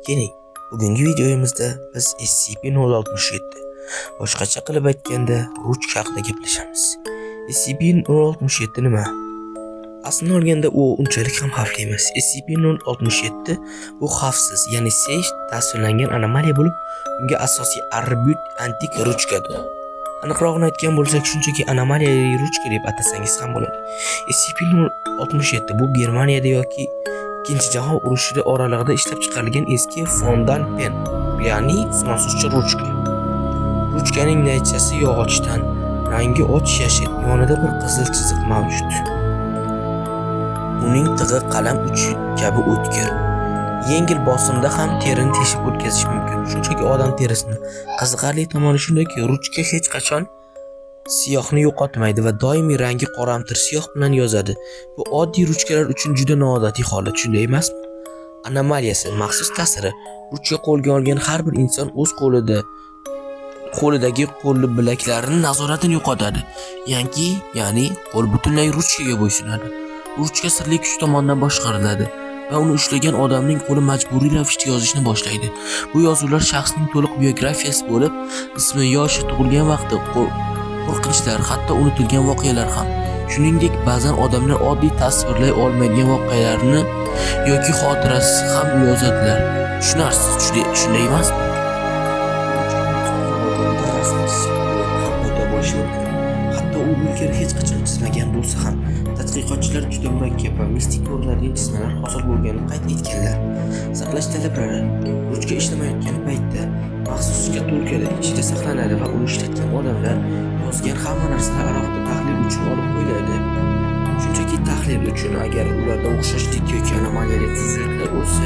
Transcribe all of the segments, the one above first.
Keling, bugungi videomizda biz SCP-067, boshqacha qilib aytganda, ruchka haqida gaplashamiz. SCP-067 nima? Aslini olganda u unchalik ham xavfli emas. SCP-067 bu xavfsiz, ya'ni safe tasvirlangan anomaliya bo'lib, unga asosiy atribut antik ruchkadir. Aniqrog'ini aytgan bo'lsak, shunchaki anomaliyali ruchka deb atasangiz ham bo'ladi. SCP-067 bu Germaniyada yoki Ikkinchi jahon urushida oralig'ida ishlab chiqarilgan eski fountain pen, ya'ni fransuzcha ruchka. Ruchkaning naychasi yog'ochdan, rangi och yashil, yonida bir qizil chiziq mavjud. Uning tig'i qalam uchi kabi o'tkir. Yengil bosimda ham terini teshib o'tkazish mumkin. Shunchaki odam terisini. Qiziqarli tomoni shundaki, ruchka hech qachon siyohni yo'qotmaydi va doimiy rangi qoramtir siyoh bilan yozadi. Bu oddiy ruchkalar uchun juda noodatiy holat, shunday emasmi? Anomaliyasi maxsus ta'siri: ruchka qo'lga olgan har bir inson o'z qo'lidagi qo'l bilaklarini nazoratini yo'qotadi. Ya'ni qo'l butunlay ruchkaga bo'ysunadi. Ruchka sirli kuch tomonidan boshqariladi va uni ushlagan odamning qo'li majburiy ravishda yozishni boshlaydi. Bu yozuvlar shaxsning to'liq biografiyasi bo'lib, ismi, yoshi, tug'ilgan vaqti, qo'rqinchlar, hatto unutilgan voqealar ham. Shuningdek, ba'zan odamlar oddiy tasvirlay olmaydigan voqealarni yoki xotirasi ham yozadilar. Tushunarsiz, shunday emasmi? Odamda rasm chizish ham paydo bo'lishi mumkin. Hatto u ilgari hech qachon chizmagan bo'lsa ham, tadqiqotchilar juda murakkab va mistik ko'rinadigan chizmalar hosil bo'lganini qayd etganlar. Saqlash talablari: ruchka ishlamayotgan paytda maxsus shkatulkada ichida saqlanadi va uni ishlatgan odamlar yozgan hamma narsalar alohida tahlil uchun olib qo'yiladi. Shunchaki tahlil uchun, agar ularda o'xshashlik yoki anomaliyali xususiyatlar bo'lsa,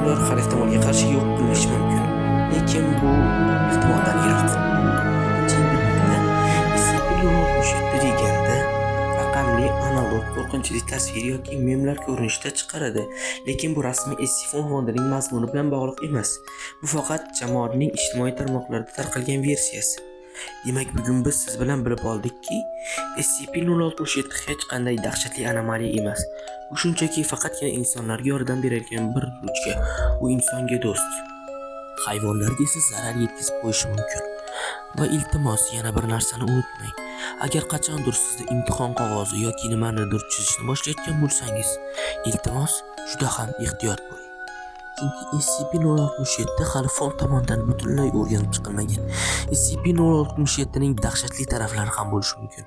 ular har ehtimolga qarshi yo'q qilinishi mumkin. Lekin bu ehtimoldan yiroq. Internetda SCP-067 deganda raqamli analog qo'rqinchli tasvir yoki memlar ko'rinishida chiqaradi. Lekin bu rasmiy SCP fondining mazmuni bilan bog'liq emas. Bu faqat jamoatning ijtimoiy tarmoqlarda tarqalgan versiyasi. Demak, bugun biz siz bilan bilib oldikki, SCP-067 hech qanday dahshatli anomaliya emas. Bu shunchaki faqatgina insonlarga yordam beradigan bir ruchka. U insonga do'st. Hayvonlarga esa zarar yetkazib qo'yishi mumkin. Va iltimos, yana bir narsani unutmang. Agar qachondir sizda imtihon qog'ozi yoki nimanidir chizishni boshlayotgan bo'lsangiz, iltimos, juda ham ehtiyot bo'ling. Chunki SCP-067 hali fond tomonidan butunlay o'rganib chiqilmagan. SCP-067 ning dahshatli taraflari ham bo'lishi mumkin.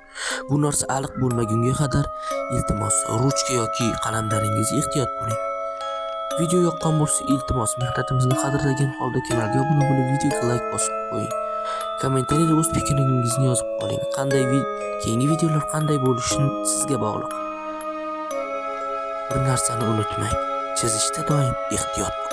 Bu narsa aniq bo'lmagunga qadar, iltimos, ruchka yoki qalamlaringizga ehtiyot bo'ling. Video yoqqan bo'lsa, iltimos, mehnatimizni qadrlagan holda kanalga obuna bo'lib, videoga layk bosib qo'ying. Kommentariyada o'z fikringizni yozib qoling. Qanday keyingi videolar qanday bo'lishi sizga bog'liq. Bir narsani unutmang. Chizishda doim ehtiyot bo'ling.